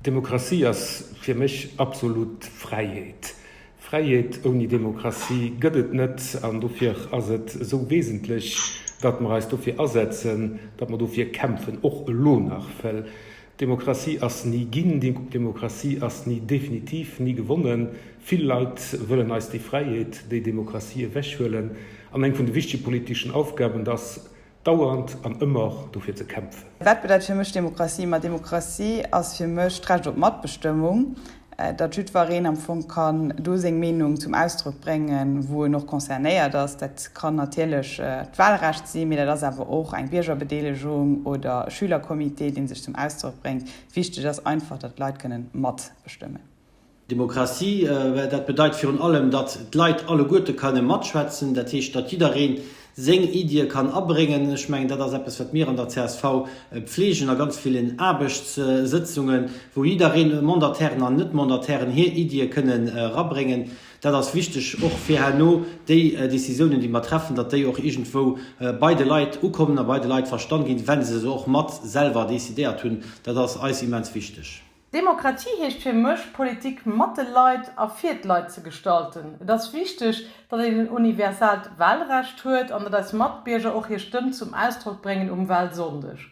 Demokratie ass fir mech absolut Fräiheet. Fräiheet ouni Demokratie gëtt et net an dofir ass et esou wesentlech, datt mer eis dofir asetzen, datt mer dofir kämpfen, och elo nach, well Demokratie ass ni ginn, Demokratie ass ni definitiv, ni gewonnen. Vill Leit wëllen eis déi Fräiheet, déi Demokratie ewechhuelen an eng vun de wichtege politischen Aufgaben, dat ass Dauernd an ëmmer dofir ze kämpfen. Wat bedeit fir mech Demokratie? Ma Demokratie ass fir mech d'Recht op Matbestëmmung, datt jiddwereen am Fong kann do seng Meenung zum Ausdrock bréngen, wou en och concernéiert ass. Dat kann natierlech d'Wahlrecht sinn, mee dat ass awer och eng Biergerbedeelegung oder e Schülercomité, dee sech zum Ausdrock bréngt. Wichteg ass einfach, datt d'Leit kënnen matbestëmmen. Demokratie, dat bedeit virun allem, datt d'Leit alleguerte kënne matschwätzen, dat heescht, datt jidderee seng Iddie kann abréngen. Ech mengen, dat ass eppes, wat mir an der csv pflegen a ganz villen Aarbechtssëtzungen, wou jiddereen, Mandatairen an Net-Mandatairen, hir Iddie kënnen erabréngen. Dat ass wichteg och fir herno déi Décisiounen, déi mer treffen, datt déi och iergendwou bei de Leit ukommen a bei de Leit verstan ginn, wa se se och mat selwer decidéiert hunn. Dat ass eis immens wichteg. Demokratie heescht fir mech, Politik mat de Leit a fir d'Leit ze gestalten. Et ass wichteg, datt een en universaalt Wahlrecht huet an datt eis Matbierger och hir Stëmm zum Ausdrock bréngen um Wahlsonndeg.